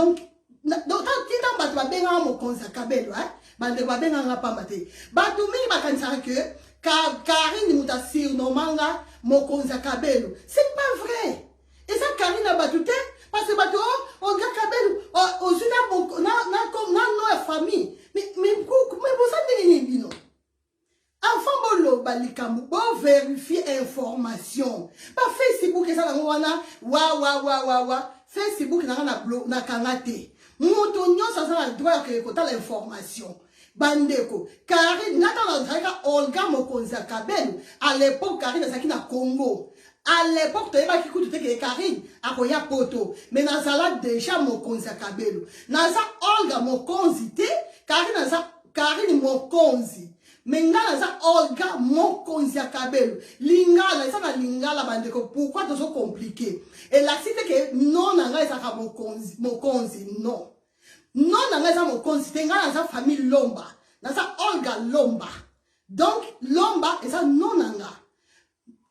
Donc ti ntango bato babengaka mokonzi ya kabelo, bandeko babengaka pamba te. Bato mingi bakanisaka ke Karine moto asurnomanga mokonzi ya kabelo. C'est pas vrai, eza Karine na bato te, parce que bato Olga Kabelo ozwi na nom ya famille. Mais boza ndenge nini bino? Avant boloba likambo, boverifie information. Bafacebook eza nango wana wa wa wa wa wa. Facebook nanga nakanga te, moto nyonso aza na droit ya koye kotala information. Bandeko, Karine, nga ntango nazalaka Olga mokonzi ya kabelo, à l'époque Karine azalaki na Congo. À l'époque toyebaki kutu te ke Karine akoya Poto, mais nazala déjà mokonzi ya kabelo. Naza Olga mokonzi te. Karine aza Karine mokonzi, mais nga naza Olga mokonzi ya kabelo. Lingala eza na lingala, bandeko. Pourquoi tozocompliquer? Elakisi te ke nom na ngai ezalaka mokonzi. Mokonzi, non, nom na ngai eza mokonzi te. Ngai naza famille Lomba, naza Olga Lomba. Donc Lomba eza nom na nga.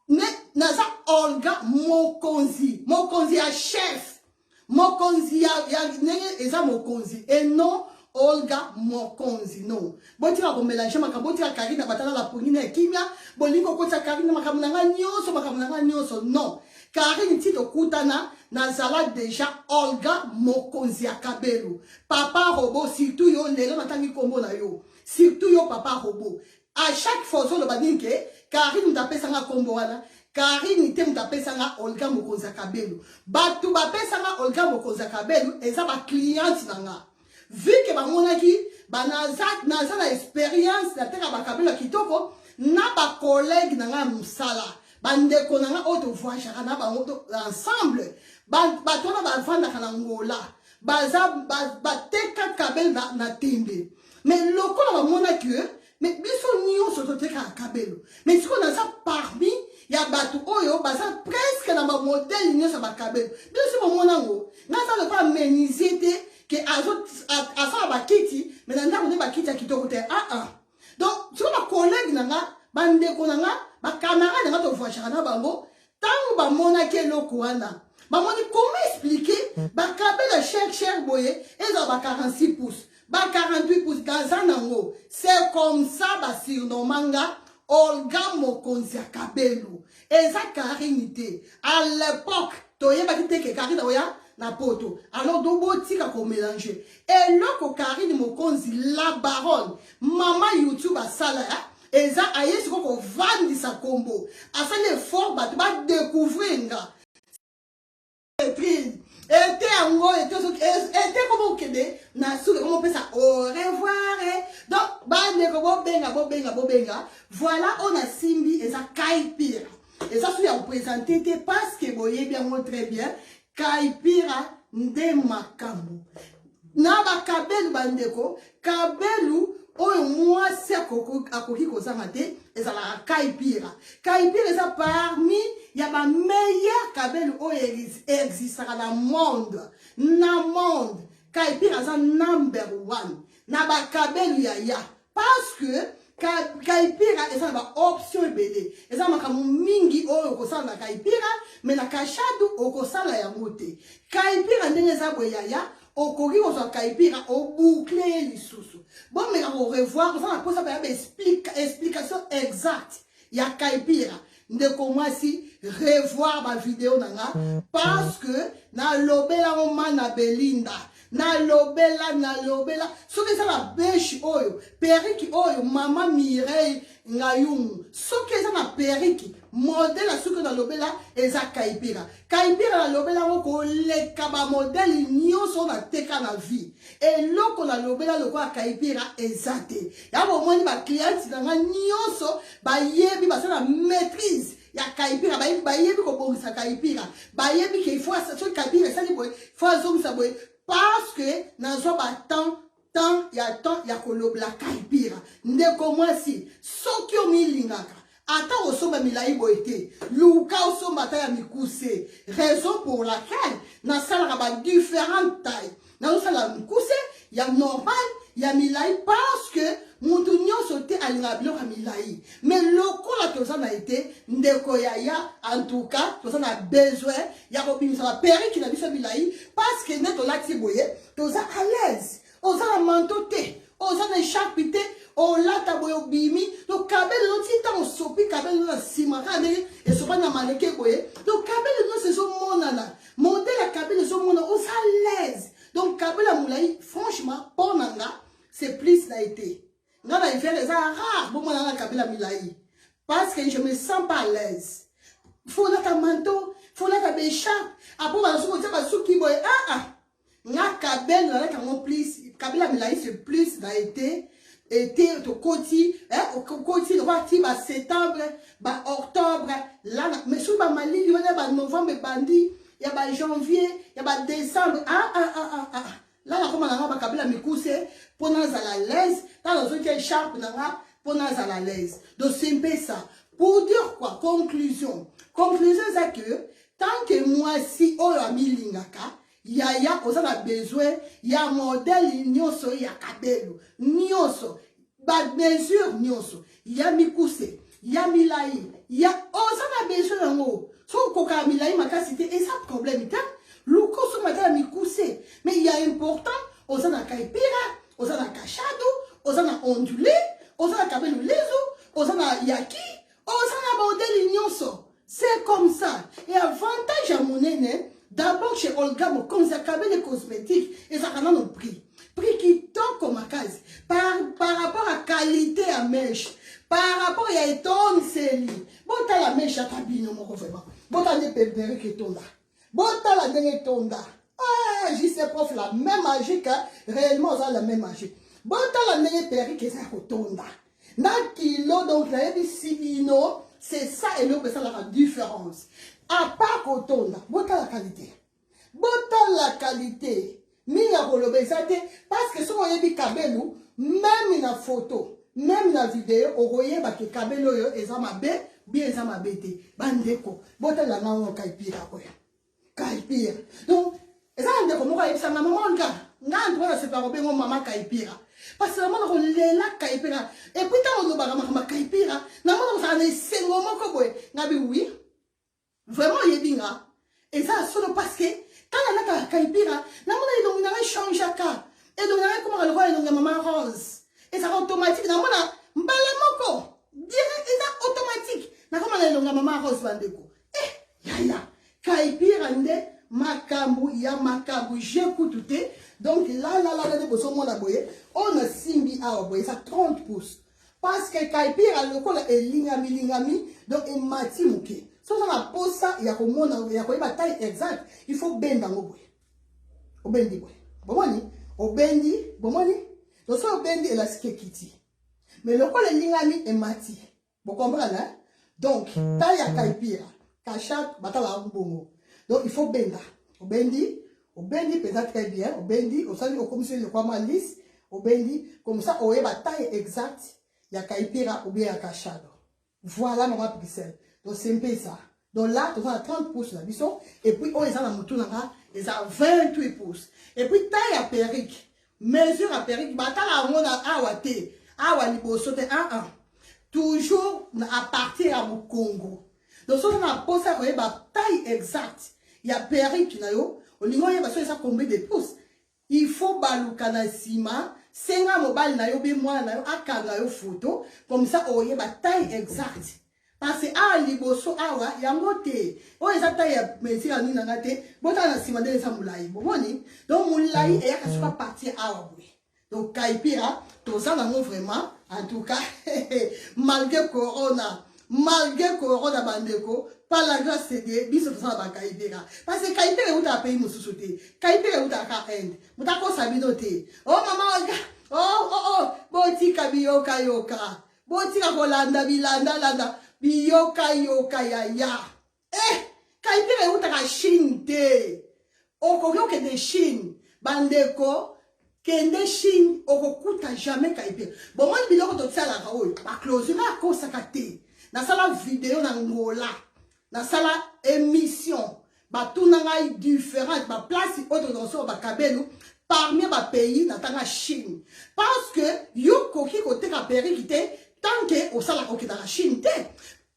Ne naza Olga mokonzi, mokonzi ya chef, mokonzi ya ndenge eza mokonzi, et non Olga mokonzi. Non, botika komélanger makambo, botika Karine batala la pongi na kimia. Bolingi kokotisa Karine makambo na ngai nyonso, makambo na ngai nyonso. Non, Karine, ti tokutana, nazala déjà Olga mokonzi ya kabelo. Papa Robo, surtout yo, lelo natangi nkombo na yo, surtout yo papa Robo. À chaque fois ozoloba nini? Ke Karine moto apesanga nkombo wana. Karine te moto apesanga Olga mokonzi ya kabelo. Bato bapesanga Olga mokonzi ya kabelo eza bacliente na nga, vu ke bamonaki naza na expérience, nateka bakabelo ya kitoko na bacollègue na ngai ya mosala, bandeko na ngai oyo tovoyageaka na bango ensemble. Bato wana bavandaka na Ngola, baza bateka kabelo na tembe. Mais lokola bamonaki, mais biso nyonso totekaka kabelo, mais sikoyo naza parmi ya bato oyo baza presque na bamodèle nyonso ya bakabelo. Biso si bomona yango, ngai aza lokola menuisier te ke asala bakiti, mais na ndako nde bakiti ya kitoko te. Ah ah, donc sikoyo bacollègue na nga, bandeko na nga, bacamarade na nga, tovoyageaka na bango, ntango bamonaki eloko wana, bamoni comment expliquer bakabelo cher cher boye, ezala ba 46 pouces, ba 48 pouces, naza nango. C'est comme ça basurnomanga Olga mokonzi ya kabelo. Eza Karine te. À l'époque toyebaki te ke Karine oya na Poto. Alors do botika komélanger eloko. Karine mokonzi, la baronne, mama YouTube, asala eza aye sikoyo kovandisa nkombo, asali effort bato badécouvrir nga. Ete yango ete koma okende na suki, koma opesa au revoir. Donc bandeko, bobenga, bobenga, bobenga. Voilà, oyo nasimbi eza Kaipira. Eza soki ya koprésenter te, parce que boyebi yango très bien. Kaipira nde makambo na bakabelu. Bandeko, kabelu oyo mwasi akoki kozanga te ezalaka Kaipira. Kaipira eza parmi ya bameilleur kabelu oyo existaka na monde. Na monde, Kaipira aza number one na bakabelu ya ya, parce que Kaipira eza na baoption ebele, eza makambo mingi oyo okosala na Kaipira, mais na Kashadu okosala yango te. Kaipira ndenge eza boye, yaya, okoki kozwa Kaipira, oboucle ye lisusu. Bomeka korevoir, oza na mposa baya baexplication exacte ya Kaipira. Ndeko mwasi, revoir bavideo na nga, parce que nalobelango ma na Belinda, nalobela, nalobela. Soki eza na beshi oyo, perruque oyo, mama Mireille Ngayungu, soki eza na perruque modèle ya soki nalobela eza Kaipira. Kaipira nalobela yango koleka bamodèle nyonso nateka na vie. Eloko nalobela lokola Kaipira eza te. Ya bomoni, bacliente na nga nyonso bayebi, baza na maîtrise ya Kaipira, bayebi kobongisa Kaipira, bayebi ke ifo soki Kaipira esali boye, faut azongisa boye, parce que nazwa batemps, temps ya temps ya kolobela Kaipira. Ndeko mwasi, soki omilingaka, ata osomba milai boye te, luka osomba ata ya mikuse. Raison pour laquelle nasalaka badifférente taille, nazosala mikuse, ya normal, ya milai, parce que Mutu nyonso te alingaka biloko ya milai, mais lokola toza na ete, ndeko yaya, en tout cas toza na besoin ya kobimisa baperike na biso milai, parce que nde tolati boye toza à l'aise. Oza na manteau te, oza na echarpe te, olata boye obimi. To kabelo no ti ntango osopi kabelo no na nsima kaka ndenge esopani na maneke boye, to kabelo nyonso ezomonana, modele ya kabelo ezomona, oza à l'aise. Donc kabelo ya molai, franchement mpo na nga, c'est plus na été. Nga na hiver eza rare bomona nga kabela milai, parce que je me sens pas à l'aise. Faut olata manteau, faut olata baecharpe, apo basuki otia basuki boye. Ah ah, nga kabelo nalata yango plus, kabela milai c'est plus na été. Été tokoti, okoti lokola ti ba septembre, ba octobre là, mais soki bamalili wana, ba novembre ebandi, ya ba janvier, ya ba décembre, ah ah ah ah ah, la nakoma na nga bakabela mikuse mpo nazala à l'aise. Ntango nazotia écharpe na nga mpo nazala à l'aise. Donc c'est un peu ça. Pour dire quoi? Conclusion, conclusion eza que tant que mwasi oyo amilingaka, yaya, oza na besoin ya modèle nyonso ya kabelo nyonso, bamesure nyonso, ya mikuse, ya milai, ya oza na besoin yango. Soki okokaka milai makasi te, eza problème te, luka osomba ata ya mikuse. Mais ya important, oza na kaipira, oza na kashado, oza na ondulé, oza na kabelo lezo, oza na yaki, oza na modèle nyonso. C'est comme ça. Et avantage ya monene d'abord chez Olga Mokonzi ya kabele cosmétique ezalaka nano prix, prix kitoko makasi par rapport à qualité ya mèche, par rapport ya etoniseli. Botala mèche ata bino moko, vraiment. Botala nde perruque etonda, botala ndenge etonda. Ah, JC Prof, la même magique, hein? Réellement oza la même magique. Botala ndenge perruque eza ya kotonda na kilo. Donc nayebisi bino, c'est ça eloko esalaka différence. À part kotonda, botala qualité, botala qualité. Mingi ya koloba eza te, parce que soki oyebi kabelu, même na photo, même na video, okoyeba ke kabelu oyo eza mabe bien, eza mabe te. Bandeko, botala ngango kaipira oyo, kaipira. Donc eza na ndeko moko ayebisanga: "Mama Olga, nga ntuka nasepela kobengo mama kaipira, parce que namona kolela kaipira. Et puis ntango olobaka makambo ya kaipira, namona kozala na esengo moko boye." Ngabi: "Oui, vraiment, oyebi nga, eza ya solo, parce que ntango nalataka kaipira, namona elongi na ngai changeaka, elongi na ngai ekomaka lokola elongi ya mama Rose. Ezaka automatique, namona mbala moko direct, eza automatique, nakoma na elongi ya mama Rose." Bandeko, eh, yaya, kaipira nde makambo ya makambo, je kutu te. Donc lalalala nde bozomona boye, oyo nasimbi awa boye eza 30 pouces, parce que kaipira lokola elingami-lingami, donc emati moke. So oza na posa ya komona, ya koyeba taille exacte, il faut benda yango boye. Obendi boye, bomoni, obendi, bomoni. Donc so obendi, élastique ekiti, mais lokola elingami, emati. Bocomprendre, hein? Donc taille ya kaipira, kachat, batalaka bongo. Donc il faut benda, obendi, obendi mpenza très bien, obendi, osali, okomisi lokwa mwa lisse, obendi comme ça, oyeba taille exacte ya kaipira ou bien ya kachado. Voilà, mama Bruxelles. Donc c'est un peu ça. Donc là toza na 30 pouces na biso, et puis oyo eza na motu na nga eza 28 pouces. Et puis taille ya perruque, mesure ya perruque, batala yango na awa te, awa liboso te, 1 1, toujours à partir ya mokongo. Donc soki na mposa koyeba taille exacte ya perruque na yo, olingi oyeba so eza combien de pouces, il faut baluka na nsima, senga mobali na yo be mwana na yo akanga yo photo, comme ça oyeba taille exacte. Parce que awa liboso awa yango te, oyo eza taille ya mesure ya nini nanga te. Botala na nsima ndenge eza molai, bomoni. Donc molai eyaka soki à partir awa boye. Donc kaipira toza nango vraiment, en tout cas malgré corona, malgré corona, bandeko, par la grâce de Dieu, biso toza na bakaipira, parce que kaipira eutaka pays mosusu te, kaipira eutaka Inde. Moto akosa bino te: "O oh, mama Olga, oh, oh, oh." Botika biyokayoka, botika kolanda bilandalanda, biyokayoka, yaya. Eh, kaipira eutaka Chine te. Okoki okende Chine, bandeko, kende Chine, okokuta jamais kaipira. Bomoni biloko totialaka oyo, baclosure akosaka te. Nasala video na Ngola, nasala émission, batuna ngai différente baplace oyo tozosoko bakabelu. Parmi ba pays natanga Chine parce que yo koki koteka perruque te tant que osalaka okendaka Chine te.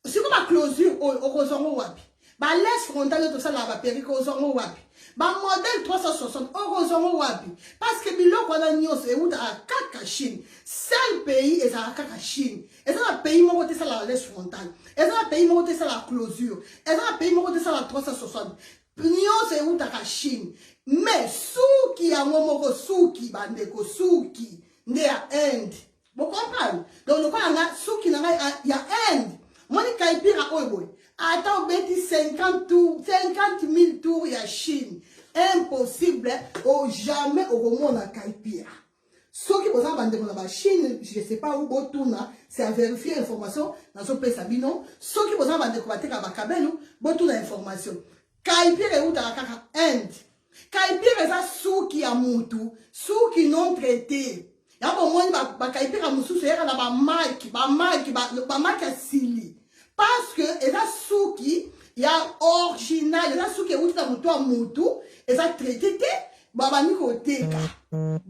Siko ba closure oyo okozwa ngo wapi? Ba lace frontale oyo tosalaka ba perruque okozwa ngo wapi? Ba modèle 360 okozwa ngo wapi? Parce que biloko wana nyonso ewutaka kaka Chine. Seul pays ezalaka kaka Chine. Eza na pays moko te esalaka lace frontale, eza na pays moko te esalaka closure, eza na pays moko te esalaka 360. Nyonso ewutaka Chine. Mais suki yango moko, suki bandeko, suki nde ya Inde. Bo comprendre? Donc lokola nga suki na ngai ya Inde, moni kaipira oyo boye, ata obeti 50 tour, 50 000 tours ya Chine, impossible, au jamais okomona kaipira. Soki boza bandeko na ba Chine, je sais pas où botuna, c'est à vérifier information nazopesa bino. Soki boza bandeko bateka bakabelu, botuna information. Kaipira eutaka kaka Inde. Kaipira eza suki ya mutu, suki non traité. Ya bomoni bakaipira mosusu eyaka na bamaki, bamaki, bamaki ya sili. Parce que eza suki ya original, eza suki euti na mutu ya mutu, eza traité te, babandi koteka.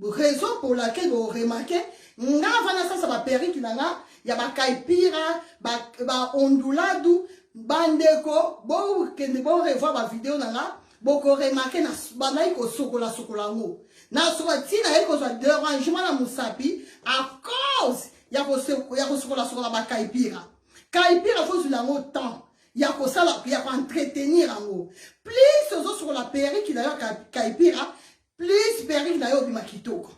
Raison pour laquelle bo remarquer nga vana sasa ba perruque na nga ya ba kaipira, ba onduladu, bandeko bokende bo revoir ba video na nga, boko remarquer na bandaki kosokola sokola yango na sokola ntina ye kozwa dérangement na mosapi à cause ya kosokola sokola ba kaipira. Kaipira faut zula yango temps ya kosala ya koentretenir yango. Plus ozosokola perruque na yo kaipira, plus perruque na yo obima kitoko.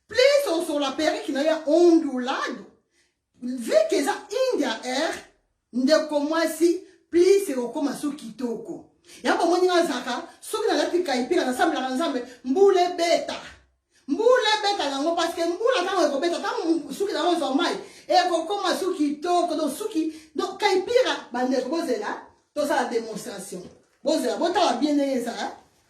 Plus ozosokola perruque na yo ya ondulado, vu que eza India Air, ndeko mwasi, plus ekokoma so kitoko. Ya bomoni nga azalaka soki nalati kaipira, nasambelaka Nzambe mbula ebeta, mbula ebeta yango, parce que mbula ntango ekobeta, ntango suki nango ezwa mai, ekokoma su kitoko. Donc suki, donc kaipira, bandeko, bozela tosala démonstration. Bozela, botala bien ndenge eza,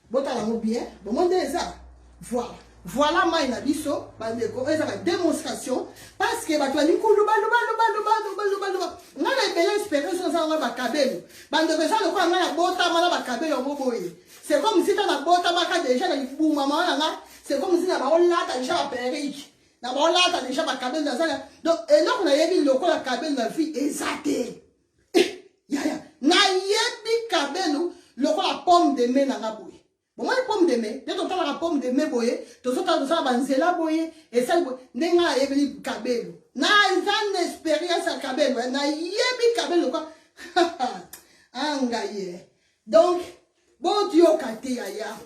botala yango bien, bomoni ndenge eza. Voilà, voilà mai na biso, bandeko. Oyo ezaka démonstration parce que bato balingi koluba luba luba luba luba luba luba. Ngai na ebele expérience oza nga bakabelo, bandeko, eza lokola ngai nabotama na bakabelo yango boye. C'est comme si ta nabotamaka déjà na libuma mama na nga, c'est comme si na baolata déjà baperruque, na baolata déjà bakabelo naza. Donc eloko nayebi lokola kabelo na vie eza te. Yaya, nayebi kabelo lokola pomme de main na nga boye. Bomoni pomme de main nde totalaka pomme de main boye, tozotala, tosala banzela boye, esali boye. Ndenge ngai nayebeli kabelo, naza na expérience ya kabelo, nayebi kabelo lokola angai ye. Donc boyoka te, yaya.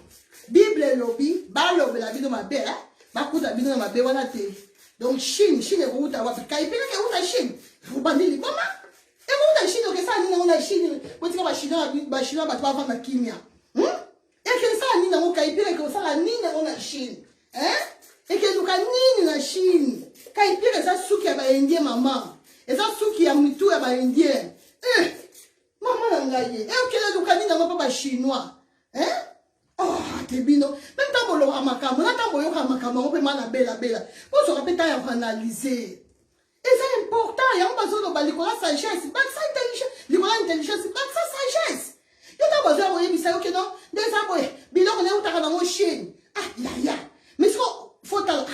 Bible elobi balobela bino mabe, bakuta bino na mabe wana te. Donc Chine, Chine ekouta wapi? Kaipelaka euta Chine, obandi liboma. Ekouta Chine, okesala nini yango na Chine? Botika Bachinois, Bachinois bato bavanda kimia. Ekesala nini yango? Kaipira ekosala nini yango na Chine? Ekeluka nini na Chine? Kaipira eza suki ya baindien, mama, eza suki ya mitu ya baindien. Mama na ngai ye, ekele luka nini yango mpo Bachinois? Oh, te bino mpe ntango bolobaka makambo na ntango boyokaka makambo yango mpe mana belabela, bozwaka mpe ntango ya koanalyse, eza important. Yango bazoloba likolo ya sagesse bakisa intelligence, likolo ya intelligence bakisa sagesse. Yo ntango bazoya koyebisa yo keno nde eza boye, biloko na eutaka nango Chine. Ah yaya, mais siko fotala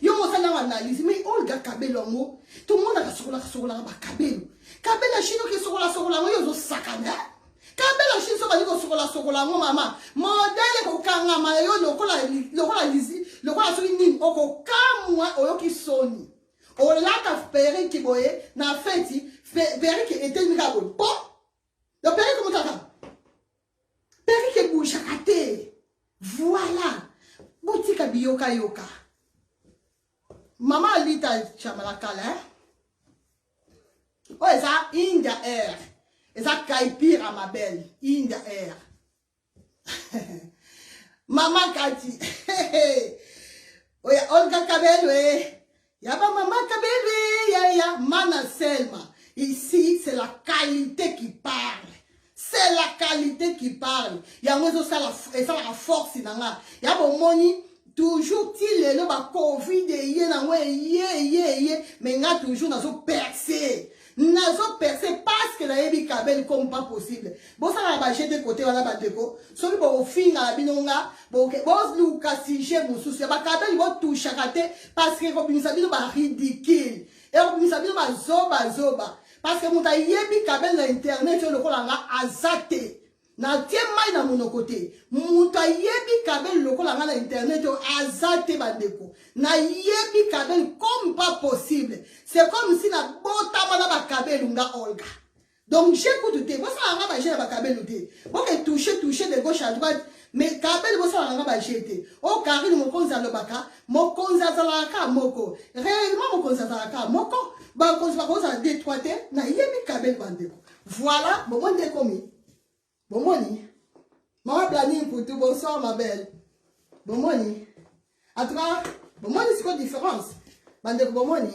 yo mosali yango analyse. Mais Olga, kabelo yango tomonaka sokolaka sokolaka bakabelo, kabelo ya Chine oke sokola sokola yango, yo ozosakana. Kabelo ya Chine so bali kosokola sokola yango, mama, modele kokangama yo lokola lokola lizi, lokola soki nini, okokamwa, oyoki soni. Olata perruque boye na feti, perruque etelemi kaka boye po donc perruque motaka, perruque ebougeaka te. Voilà, botika biyokayoka. Mama Alita Chamalakala, eh? Oyo eza India Air, eza kaipira, ma belle, India Air. Mama Kati oya, Olga Kabelwe yaba, mama Kabelwe yaya, mana Selma. Ici c'est la qualité qui parle, c'est la qualité qui parle. Yango ezosala, esalaka force na nga ya bomoni toujours ti lelo. Bacovid eye nango, eye eye eye, mais nga toujours nazoperce. Nazo percer parce que nayebi kabeli comme pas possible. Bosalaka ba jeu de côté wana bandeko. Soki bokofinga na bino nga, boluka sujet mosusu ya bakabeli botushaka te parce que ekobimisa bino ba ridicule. Ekobimisa bino ba zoba zoba. Parce que moto ayebi kabeli na internet oyo lokola nga aza te. Natie mai na monoko te. Moto ayebi kabeli lokola nga na internet oyo aza te bandeko. Nayebi kabeli comme pas possible. C'est comme si nabotama na bakabelu nga Olga. Donc j'ai kutu te. Bosala nga ba jeu na bakabelu te. Boke toucher toucher de gauche à droite mais kabeli bosala nga ba jeu te. O Karine mokonzi alobaka, mokonzi azalaka kaka moko. Réellement mokonzi azalaka kaka moko. Bakonzi bakozala 2 3 te. Nayebi kabeli bandeko. Voilà, bomoni nde ekomi. Bomoni? Mama Blani Mputu, bonsoir ma belle. Bomoni? En tout cas, bomoni sikoyo différence. Bandeko bomoni?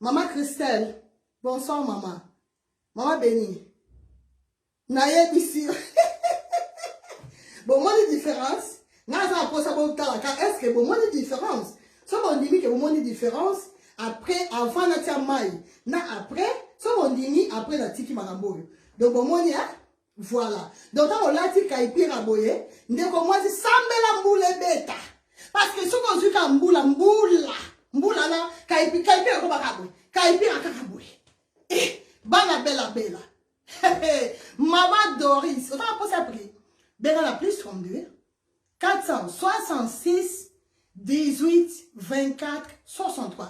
Mama Christelle, bonsoir mama. Mama Beni. Nayebisi yo. Bomoni différence? Nga naza na posa botalaka est-ce que bomoni différence? So bondimi ke bomoni différence après avant natia mai na après so bondimi après natiki makambo oyo. Donc bomoni hein? Voilà. Donc ntango olati kaipira boye ndeko mwasi sambela mbula ebeta parce que soki ozwi ka mbula mbula mbula na kaipira ekobaka boye kaipira kaka boye eh, bana bela bela. Mama Doris oza na posa prix benga na plus 32 466 18 24 63.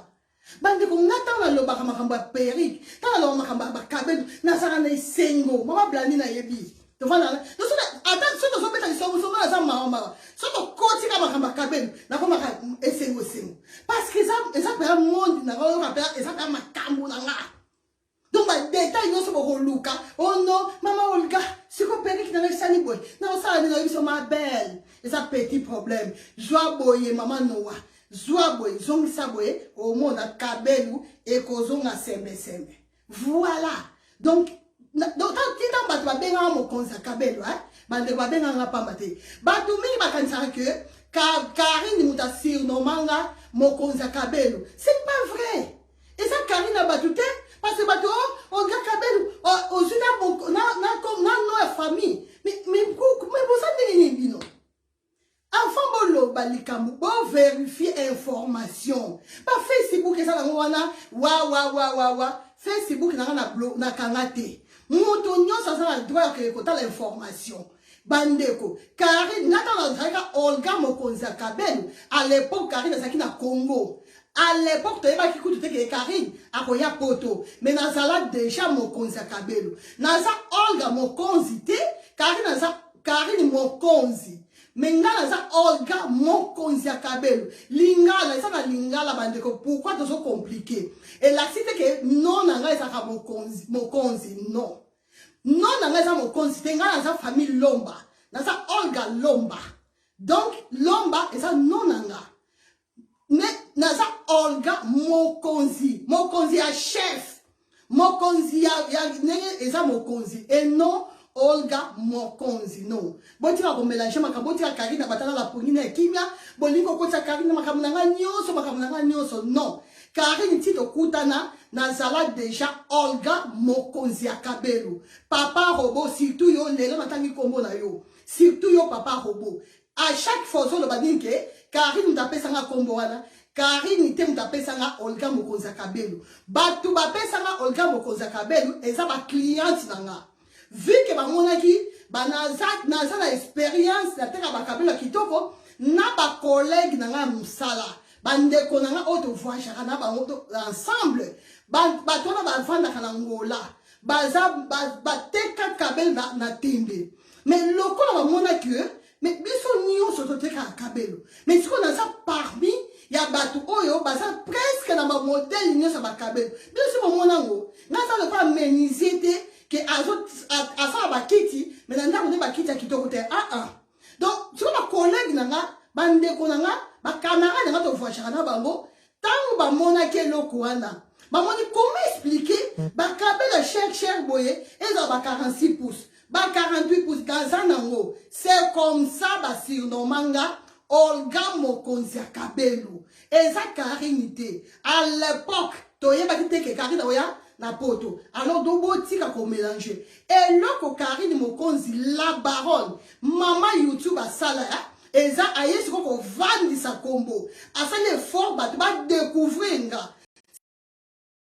Bandeko nga ntango nalobaka makambo ya perike, ntango nalobaka makambo ya bakabelo, nazalaka na esengo. Mama Blandi nayebi tovanda ata soki tozobeta lisongo songo naza mawa mawa, soki tokotika makambo ya kabelo nakomaka esengo esengo parce que eza mpenza monde na nga, oyoka mpenza eza mpenza makambo na nga. Donc ba détail nyonso bokoluka, oh non mama Olga, siko periki nanga esali boye, nakosala nini? Nayebi so ma belle, eza petit problème, zwa boye mama Noa, zwa boye, zongisa boye, omona kabelu ekozonga sembesembe. Voilà. Donc ntango bato babengaka mokonzi ya kabelu, bandeko babengaka nga pamba te. Bato mingi bakanisaka ke Karine moto asurnomanga mokonzi ya kabelu. C'est pas vrai. Eza Karine na bato te, parce que bato Olga Kabelu ozwi na no ya famille. Mais boza ndenge nini bino? Avant boloba likambo, boverifie information. Ba Facebook eza nango wana wa wa wa wa wa. Facebook nanga nakanga te. Moto nyonso aza na droit ya kotala information. Bandeko, Karine, nga ntango nazalaka Olga mokonzi ya Kabelu, à l'époque Karine azalaki na Congo. À l'époque toyebaki kutu te ke Karine akoya poto, mais nazala déjà mokonzi ya Kabelu. Naza Olga mokonzi te, Karine aza Karine mokonzi. Mais nga naza Olga mokonzi ya Kabelu. Lingala eza na lingala bandeko, pourquoi tozo compliquer? Elakisi te ke non na nga ezalaka mokonzi, mokonzi non. Non na nga eza mokonzi te, nga naza famille Lomba. Naza Olga Lomba. Donc Lomba eza non na nga. Mais naza Olga mokonzi, mokonzi ya chef, mokonzi ya ndenge eza mokonzi et non Olga mokonzi non. Botika ko mélanger makambo, botika Karine batala la pongi na kimia, bolingi kokotisa Karine makambo na nga nyonso, makambo na nga nyonso non. Karine ti tokutana nazala déjà Olga mokonzi ya Kabelu. Papa Robot surtout yo lelo natangi kombo na yo. Surtout yo papa Robot. À chaque fois ozoloba nini ke Karine moto apesanga kombo wana, Karine te moto apesanga Olga mokonzi ya Kabelu. Bato bapesanga Olga mokonzi ya Kabelu eza ba cliente na nga. Vu que bamonaki ba naza na expérience na teka bakabelo ya kitoko na ba collègue na nga ya mosala, bandeko na nga oyo tovoyageaka na bango ensemble, bato wana bavandaka na Angola, baza bateka kabelo na tembe. Mais lokola bamonaki mais biso nyonso totekaka kabelo, mais sikoyo naza parmi ya bato oyo baza presque na bamodele nyonso ya bakabelo. Bino si bomona yango, nga aza lokola menuisier te ke asala bakiti, mais na ndako nde bakiti ya kitoko te. Ah ah. Donc sikoyo bacollègue na nga, bandeko na nga, bacamarade na nga tovoyageaka na bango, ntango bamonaki eloko wana, bamoni comment expliquer bakabelo cher cher boye ezala ba 46 pouces, ba 48 pouces, naza nango. C'est comme ça basurnomma nga Olga mokonzi ya Kabelu. Eza Karine te. À l'époque toyebaki te ke Karine oya Na poto. Alors do botika komélanger eloko. Karine Mokonzi, la baronne, mama YouTube, asala eza aye sikoyo kovandisa nkombo, asali effort bato badécouvrir nga.